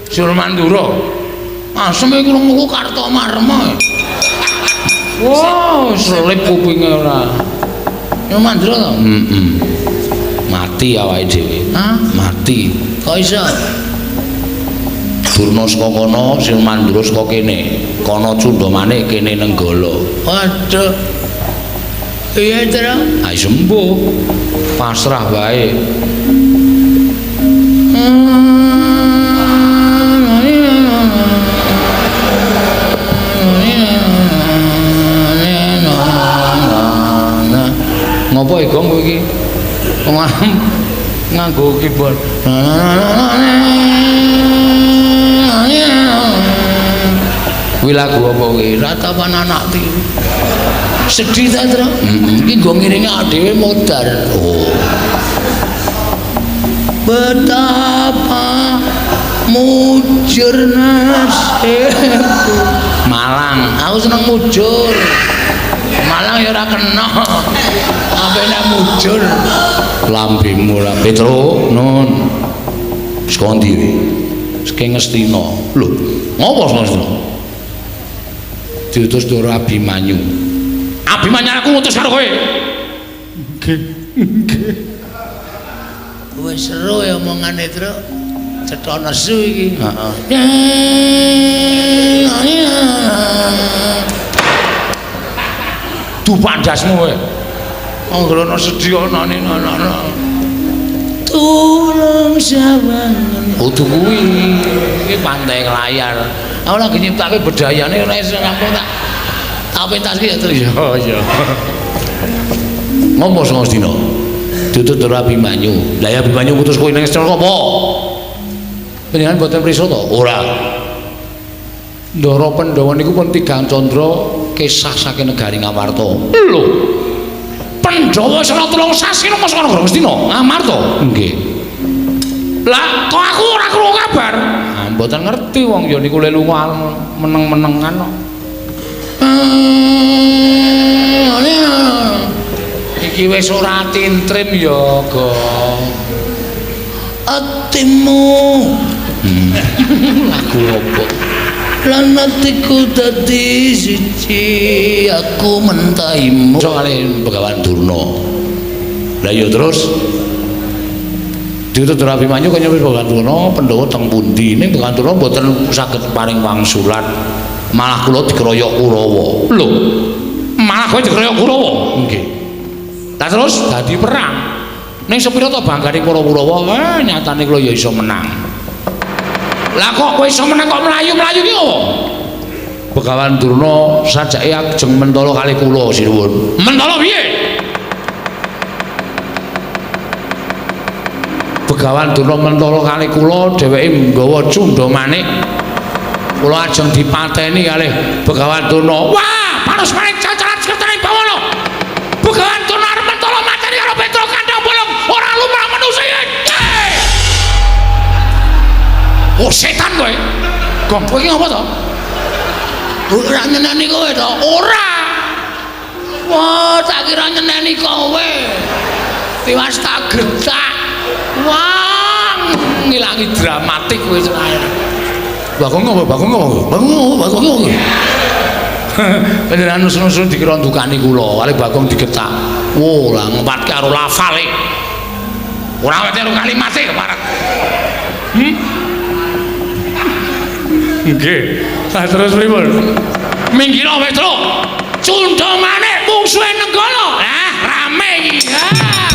Sinuwun Mandura. Asem iki krungu Kartomarma. Wah, selip kupinge ora. Sinuwun Mandura to? Heeh. Mati awake dhewe. Hah? Mati. Kok iso? Durna saka kono, Sinuwun Mandura saka kene. Kono Cundamane kene Nenggala. Waduh. Iya, Tru. Ayo sembuh. Pasrah wae. Ngopo iki gong kowe iki? Nganggo keyboard. Kuwi lagu apa kuwi? Ratapan anak tiri. Sedih ta, Tru? Heeh. Iki nggo ngiringi dhewe modar. Oh. Betapa mujur nasibku. Malang, aku seneng mujur. Malang ya ora kena. Ape nek mujur. Lambemu lah Petro, nun. Saka ndi kowe? Saking Ngastina. Lho, ngopo saka Ngastina? Diutus Ndara Abimanyu. Abimanyu aku ngutus karo kowe. Nggih. Nggih. Wis seru ya omongane, Tru. Cetha nesu iki. Heeh. Dupak ndasmu kowe. Anggere ana sedih ana ana. Tulung sawangan. Kudu kuwi. Iki pantai layar. Aku lagi nyiptake bedayane ora iso rampung tak. Tak pentas ki ya, Tru. Iya, iya. Ngopo saka Ngastina? Ditut Ndara Abimanyu. Lah ya Abimanyu putus kowe ning Ngastina apa? Panjenengan boten prisa to? Ora. Ndara Pandhawa niku pun tigang candra kesah saking negari Ngamarta. Lho. Pandhawa saka 3 sasi nang saka negara Ngastina, Ngamarta. Nggih. Lah kok aku ora krungu kabar? Ah, mboten ngerti wong ya niku le lunga meneng-menengan kok. Iki wis ora tintrim ya, Gong. Atimu. Lagu opo? Lan atiku dadi siji, aku mentahimu. Soale Begawan Durna. Lah ya terus diutus Ndara Abimanyu kaya wis Begawan Durna Pandhawa teng pundi? Ning Begawan Durna mboten saged paring wangsulan. Malah kula dikeroyok Kurawa. Lho, malah kowe dikeroyok Kurawa? Nggih. Lah terus dadi perang. Ning sepira to banggane para Kurawa, nyatane kula ya iso menang. Lah kok kowe iso menang kok mlayu-mlayu ki apa? Begawan Durna sajake ajeng mentala kali kula sinuwun. Mentala piye? Begawan Durna mentala kali kula, dheweke nggawa cundha manik. Kula ajeng dipateni kalih Begawan Durna. Wah, panus manik cacaran sekertane bawana. Begawan Durna arep mentala mateni karo Petro Kandang Bolong, ora lumrah manusa iki. Oh setan kowe. Gong kowe iki ngapa to? Ora nyeneni kowe to? Ora. Wah, tak kira nyeneni kowe. Tiwas tak getak. Wah, ngilangi dramatik kowe selae. Bagong ngopo? Bagong ngopo? Bagong ngopo? Bagong ngopo? Panjenengan nusun-nusun dikira ndukani kula, kali Bagong digetak. Wo, lah ngempatke karo lafale. Ora wete karo kalimate keparat. Nggih. Lah terus pripun? Minggir Petro. Cundha manik mungsuhe Nenggala. Lah rame iki. Ah.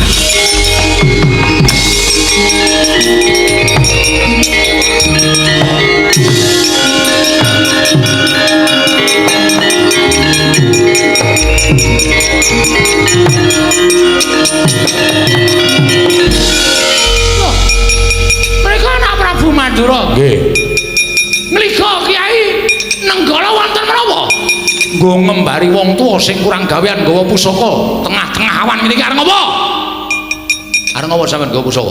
Nggo ngembari wong tuwa sing kurang gawean nggawa pusaka tengah-tengah awan ngene iki arep ngopo? Arep ngopo sampean nggawa pusaka?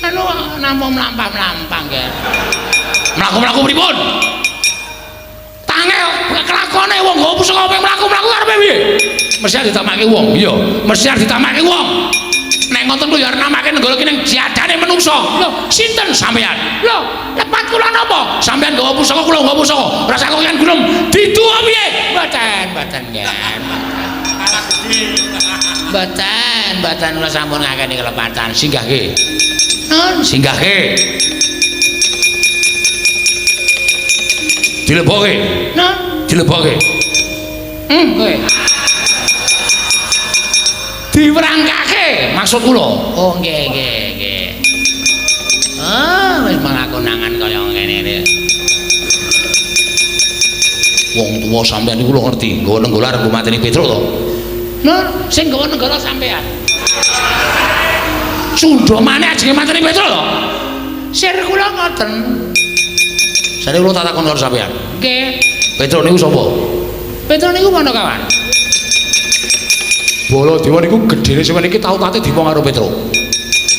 Anu namung mlampah-mlampah nggih. Mlaku-mlaku pripun? Tangel kelakone wong nggawa pusaka ping mlaku-mlaku arepe piye? Mesti arep ditamake wong. Iya, mesti arep ditamake wong. Nek ngoten kuwi arep namake nenggala ki ning jadane menungso. Lho, sinten sampean? Lho, lepat kula napa? Sampean nggawa pusaka, kula nggawa pusaka. Rasa kok yen gunung didu piye? Mboten, mboten nggih. Mboten, mboten kula sampun ngakeni kelepatan. Singgahke. Nun, singgahke. Dilebokke. Nun, dilebokke. Kowe. Diwerangkake maksud kula. Oh nggih nggih nggih. Ah wis malah konangan kaya ngene iki. Wong tuwa sampean niku lho ngerti, nggawa nenggala arep mateni Petruk to. Lho, sing nggawa nenggala sampean. Sundha maneh ajenge mateni Petruk to. Sir kula ngoten. Sare kula tak takon karo sampean. Nggih. Petruk niku sapa? Petruk niku Panakawan. Baladewa niku gedhene sampeyan iki tau tate diwong karo Petruk.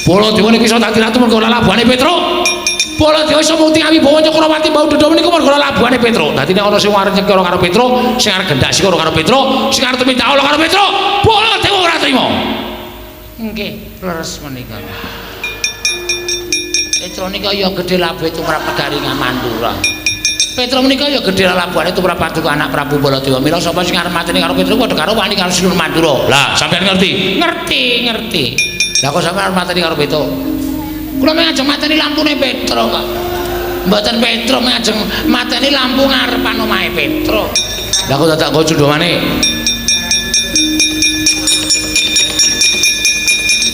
Baladewa niku iso dadi ratu mergo lalabuhane Petruk. Baladewa iso mukti awibawa Cakrawati mbau dendha niku mergo lalabuhane Petruk. Dadi nek ana sing arep nyekara karo Petruk, sing arep gendak sikara karo Petruk, sing arep tumindak ala karo Petruk, Baladewa ora trima. Nggih, leres menika. Petruk nika ya gedhe labuhe tumrap negari Mandura. Petruk menika ya gedhe lalabuhane tumrap paduka anak Prabu Baladewa. Mila sapa sing arep mateni karo Petruk padha karo wani karo Sinun Mandura. Lah, sampeyan ngerti? Ngerti, ngerti. Lah kok sampeyan arep mateni karo Petruk? Kula mung ajeng mateni lampune Petruk kok. Mboten Petruk mung ajeng mateni lampu ngarepan omahe Petruk. Lah kok dadak nggo cundhomane?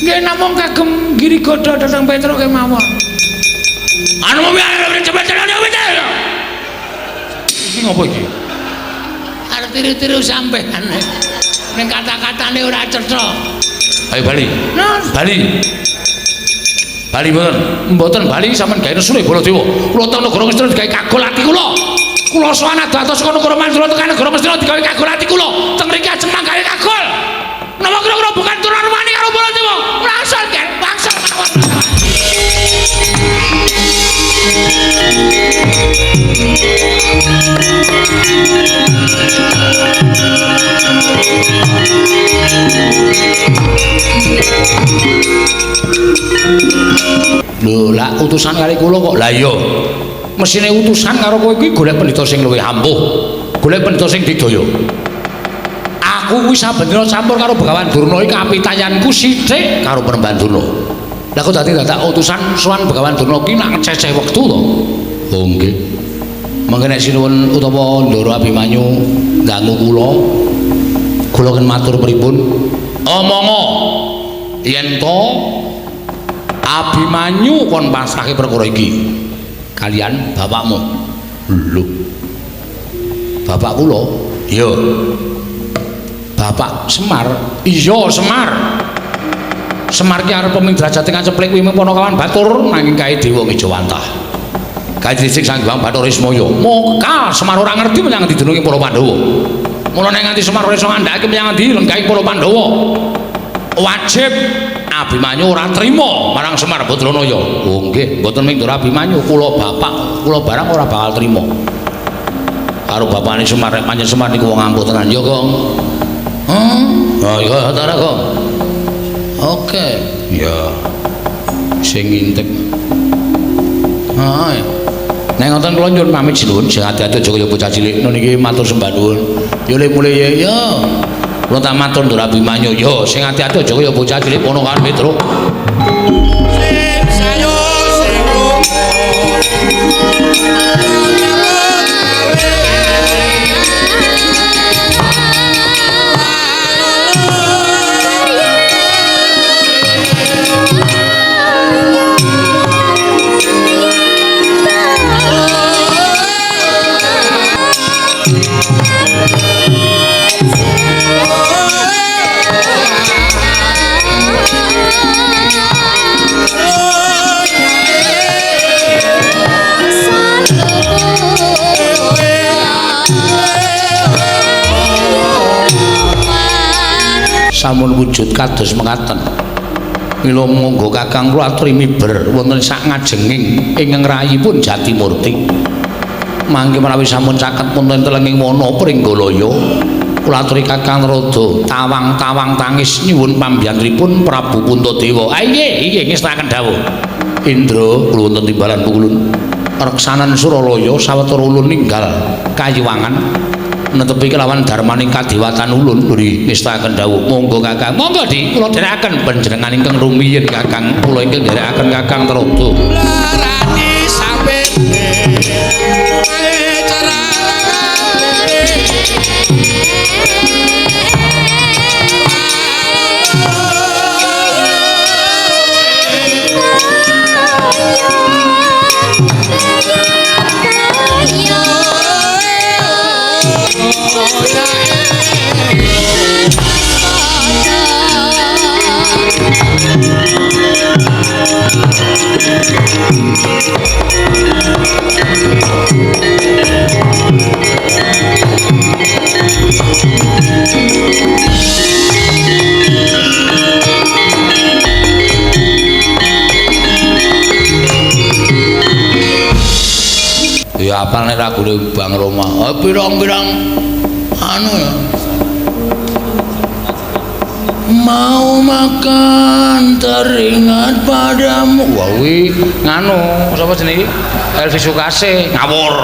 Nggih namung kagem giri godha dhateng Petruk kemawon. Anu mung cepet cepet. Iki ngopo iki? Arep tiru-tiru sampean. Ning kata-katane ora cetha. Ayo bali. Bali. Bali mboten. Mboten bali sampean gawe nesune Baladewa. Kula teng negara Ngastina digawe kagol ati kula. Kula sowan adoh saka negara Mandura tekan negara Ngastina digawe kagol ati kula. Teng mriki ajeng manggawe kagol. Napa kira-kira bukan turunan wani karo Baladewa? Langsung kan, langsung mawon. Lho, lah utusan kali kula kok. Lah iya. Mesine utusan karo kowe kuwi golek pendhita sing luwih ampuh. Golek pendhita sing didaya. Aku kuwi saben dina campur karo Begawan Durna iki kapitayanku sithik karo Panembahan Durna. Lah kok dadi dadak utusan sowan Begawan Durna ki nak ngececeh wektu to. Oh nggih. Mangke nek sinuwun utawa Ndara Abimanyu nganggo kula, kula ken matur pripun? Omongo yen to Abimanyu kon pasrahke perkara iki kalian bapakmu. Lho. Bapak kula? Iya. Bapak Semar? Iya, Semar. Semar ki arep peming derajate ngaceplik kuwi Panakawan batur nanging kae dewa Ngejawantah. Kae dhisik Sang Hyang Bathara Ismaya. Moka Semar ora ngerti menyang endi dununge para Pandhawa. Mula nek nganti Semar ora iso ngandhakake menyang endi lenggahe para Pandhawa. Wajib Abimanyu ora trima marang Semar Badranaya. Oh nggih, mboten ming Ndara Abimanyu, kula bapak, kula barang ora bakal trima. Karo bapakne Semar, nek pancen Semar niku wong ampuh tenan ya, Gong. Hah? Oh iya, ta Gong. Oke. Ya. Sing ngintek. Ha. Nek ngoten kula nyuwun pamit sinuwun, sing ati-ati aja kaya bocah cilik. Nun iki matur sembah nuwun. Ya le mulih ya. Ya. Kula tak matur Ndara Abimanyu. Ya, sing ati-ati aja kaya bocah cilik pono karo Petruk. Sing sayo sing rumo. Sampun wujud kados mekaten. Mila monggo Kakang kula aturi miber wonten sak ngajenging ingkang rayipun Jatimurti. Mangke menawi sampun caket wonten telenging wana Pringgalaya, kula aturi Kakang Narada tawang-tawang tangis nyuwun pambiyantunipun Prabu Puntadewa. Ah inggih, inggih ngestakaken dawuh. Indra kula wonten timbalan pukulun. Reksanan Suralaya sawetara ulun ninggal kayiwangan netepi kelawan darmaning kadewatan ulun nggih ngestakaken dawuh. Monggo Kakang, monggo di kula dherekaken panjenengan ingkang rumiyin Kakang, kula ingkang dherekaken Kakang Narada. Larani sampe Ya apal nek lagune Bang Roma. Oh pirang-pirang anu ya. Mau makan teringat padamu. Wah kuwi nganu sapa jenenge iki? Elvi Sukasih ngawur.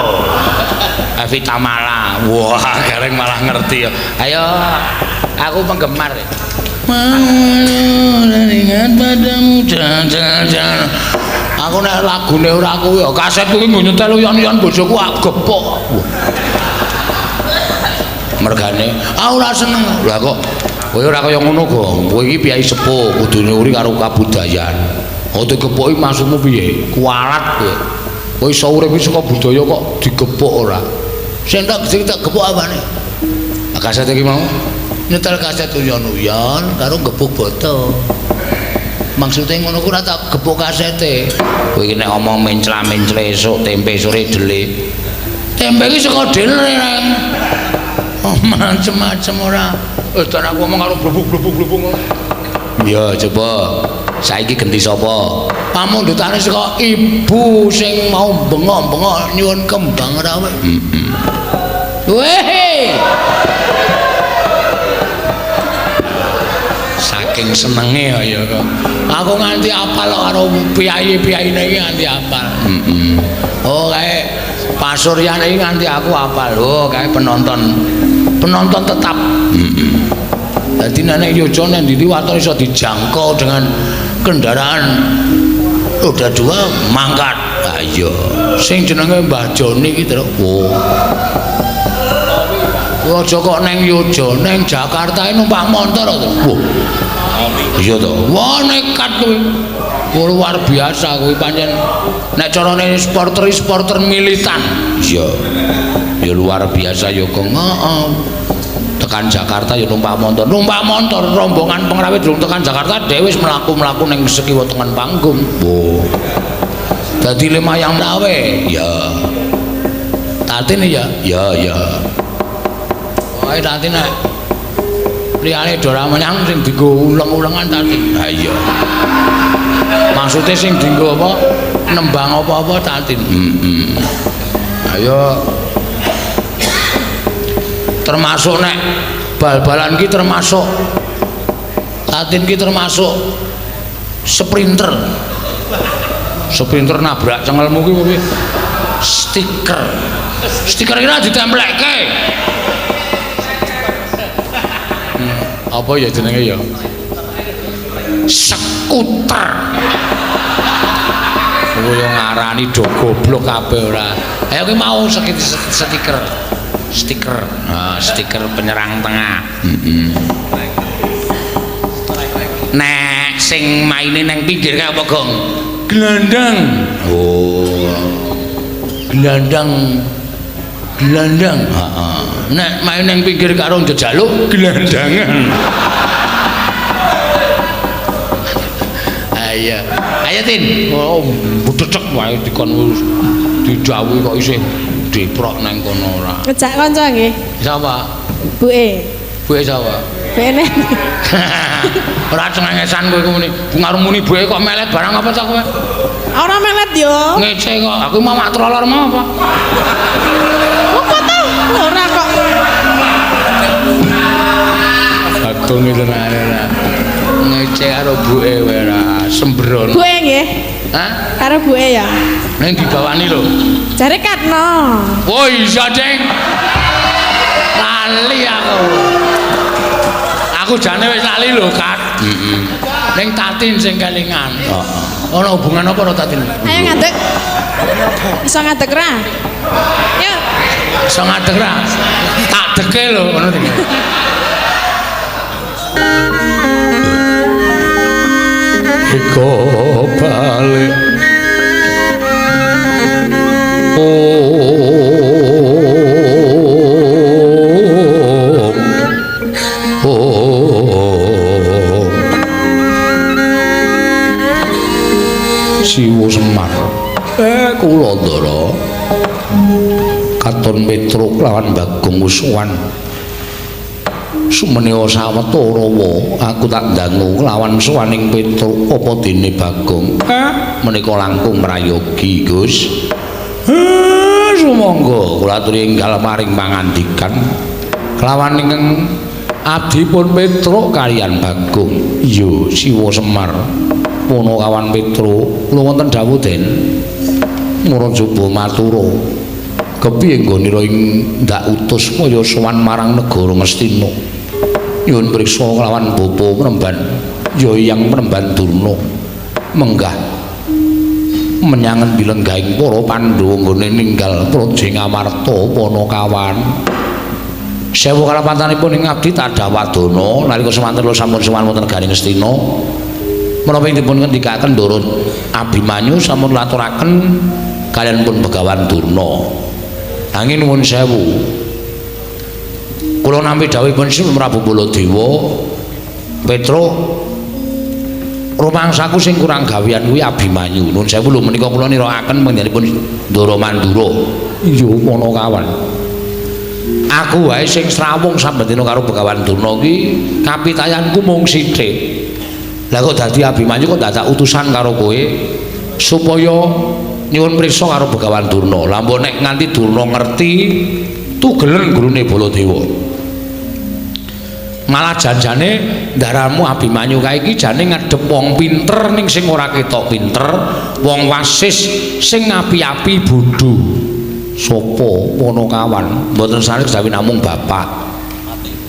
Evi Tamala. Wah, gareng malah ngerti ya. Ayo, aku penggemar. Mau teringat padamu. Jan. Aku nek lagune ora kuwi ya kaset kuwi nggo nyetel uyon-uyon bojoku gepok. Mergane aku ora seneng. Lah kok kowe ora kaya ngono, Gong. Kowe iki piyai sepuh, kudune uri karo kabudayan. Oh digepoki maksudmu piye? Kualat kowe. Kowe iso urip iki saka budaya kok digepok ora? Sing tak gepok apane? Lah kaset iki mau nyetel kaset uyon-uyon karo gebuk boto. Maksudnya ngono ku ora tak gepuk kasete. Kowe iki nek ngomong mencla-mencle esuk tempe sore dele. Tempe iki saka dele, Reng. Oh, macem-macem ora. Wis dan aku ngomong karo blubuk-blubuk-blubuk ngono. Ya coba. Saiki genti sapa? Pamundhutane saka ibu sing mau bengok-bengok nyuwun kembang rawe. Heeh. Weh. Saking senenge ya kok. Aku nganti apal karo piyayi-piyayine iki nganti apal. Heeh. Oh kae Pasuryane iki nganti aku apal. Oh kae penonton. Penonton tetap. Heeh. Dadi nek Yogya nang ndi waton iso dijangkau dengan kendaraan roda dua mangkat. Ha iya. Sing jenenge Mbah Joni iki, Truk. Oh. Aja kok neng Yogya, neng Jakarta numpak motor to. Wah. Iya to. Wah nekat kuwi. Luar biasa kuwi pancen. Nek carane supporter militan. Iya. Ya luar biasa ya, Kong. Heeh. Tekan Jakarta ya numpak motor. Numpak motor rombongan pengrawit durung tekan Jakarta dhewe wis mlaku-mlaku ning sekiwa tengen panggung. Wah. Dadi lumayan rawe. Ya. Tatine ya. Ya, ya. Pokoke tati nek liyane do ora menyang sing dienggo uleng-ulengan tati. Ha iya. Maksude sing dienggo apa nembang apa-apa tati. Heeh. Ayo termasuk nek bal-balan ki termasuk tatin ki termasuk sprinter. Sprinter nabrak cengelmu ki piye? Stiker. Stiker iki ora ditemplekke. Apa ya jenenge ya? Skuter. Kowe yo ngarani do goblok kabeh ora. Ayo ki mau stiker. Stiker. Nah, stiker penyerang tengah. Heeh. Nek sing maine nang pinggir kae apa, Gong? Gelandang. Oh. Gelandang. Gelandang. Heeh. Nek main nang pinggir karo njejaluk gelandangan. Ayo. Ayo Tin. Oh, budhecek wae dikon didhawuhi kok isih diprok nang kono ora. Ngejak kanca nggih. Sapa? Buke. Buke sapa? Bene. Ora cengengesan kowe iku muni. Bungaru muni buke kok melet barang apa ta kowe? Ora melet yo. Ngece kok. Aku mau mak trolor mau apa? Apa to? Ora kok. Bagong itu ora. Ngece karo buke kowe ora sembrono. Buke nggih. Hah? Karo buke ya. Ning dibawani lho. Jare Katno. Oh iya, Ding. Lali aku. Aku jane wis lali lho, Kat. Heeh. Ning Tatin sing kelingan. Heeh. Ana hubungan apa karo Tatin? Ayo ngadeg. Iso ngadeg ra? Yo. Iso ngadeg ra? Tak deke lho ngono iki. Eko balik. Oh. Siwo Semar. Kula Ndara. Katon Petruk lawan Bagong Uswan. Sumenea sawetara wa aku tak dangu lawan sowaning Petruk apa dene Bagong. Menika langkung prayogi, Gus. Sumangga kula aturi enggal maring pangandikan kelawan ingkang abdipun Petruk kaliyan Bagong. Iya, Siwa Semar. Punakawan Petruk, kula wonten dawuh Den. Murajaba matura. Kepiye nggonira ing ndak utus kaya sowan marang negara Ngastina. Nyuwun priksa kelawan bapa Premban, ya Hyang Premban Durna. Menggah menyang endi lenggahing para Pandhawa nggone ninggal praja Ngamarta Panakawan. Sewu kalapatanipun ing abdi tadawadana nalika semanten kula sampun sowan wonten negari Ngastina. Menapa ing dipun ngendikaken Ndara Abimanyu sampun laturaken kaliyan pun Begawan Durna. Nanging nuwun sewu. Kula nampi dawuhipun Sri Prabu Baladewa, Petruk rumangsaku sing kurang gawean kuwi Abimanyu. Nuwun sewu lho menika kula nirakaken panjenenganipun Ndara Mandura. Iya Panakawan. Aku wae sing srawung saben dina karo Begawan Durna iki kapitayanku mung sithik. Lah kok dadi Abimanyu kok dadak utusan karo kowe supaya nyuwun priksa karo Begawan Durna. Lah mbok nek nganti Durna ngerti tugelen gurune Baladewa. Malah janjane ndaramu Abimanyu kae iki jane ngadhep wong pinter ning sing ora ketok pinter, wong wasis sing ngapi-api bodho. Sapa Panakawan? Mboten sanes kejawi namung bapak.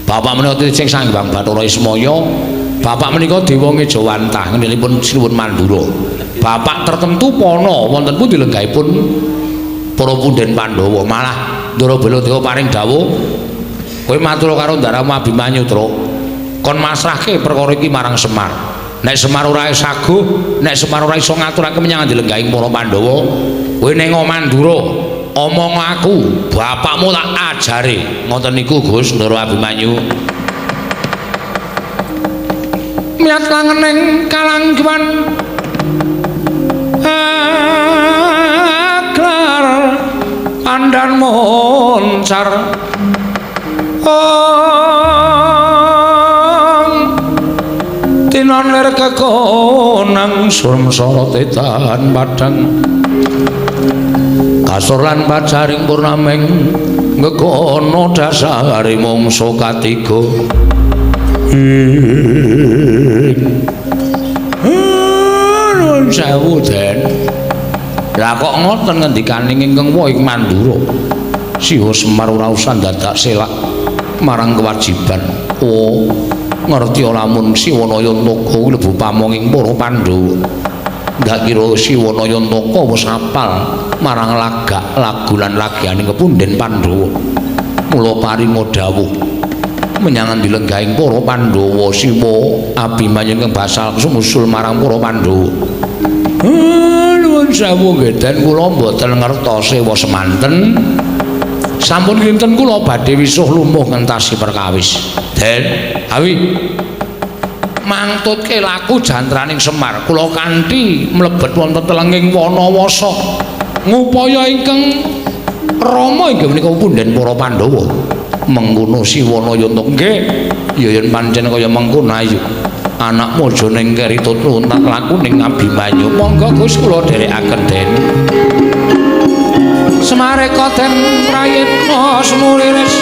Bapak menika tiyang Sang Hyang Bathara Ismaya. Bapak menika dewa ngejawantah ngendelipun Sinuwun Mandura. Bapak tertentu pana wonten pundi lenggahipun para punden Pandhawa. Malah Ndara Baladewa paring dawuh, kowe matur karo ndaramu Abimanyu, Truk. Kon masrahke perkara iki marang Semar. Nek Semar ora saguh, nek Semar ora iso ngaturake menyang lenggahing para Pandhawa, kowe ning Mandura omong aku, bapakmu tak ajare. Ngoten niku Gus Ndara Abimanyu. Miyat langening kalangguan aglar andan moncar ong tinon lir kekonang surem sorote tahan padang kasur lan pacaring purnaming ngekono dasare mangsa katiga. Nuwun sewu, Den. Lah kok ngoten ngendikane ingkang wa ing Mandura. Siwa Semar ora usah dadak selak marang kewajiban. Oh, ngerti lamun Siwana Yantaka kuwi lebu pamonging para Pandhawa. Ndak kira Siwana Yantaka wis apal marang lagak lagu lan lagiane kepunden Pandhawa. Mula paringa dawuh menyang endi lenggahing para Pandhawa Siwa Abimanyu ingkang basal sumusul marang para Pandhawa. Nuwun sewu nggih Den, kula mboten ngertos sewa semanten. Sampun kinten kula badhe wisuh lumuh ngentasi perkawis. Den, awi mangtutke laku jantraning Semar kula kanthi mlebet wonten telenging Wanawasa ngupaya ingkang rama inggih menika punden para Pandhawa. Mengkono Siwana Yantaka nggih Ya yen pancen kaya mengkono ayo. Anakmu aja ning keri tutut tak laku ning Abimanyu. Monggo Gus kula dherekaken Den. Semareka den prayitna sumuriris.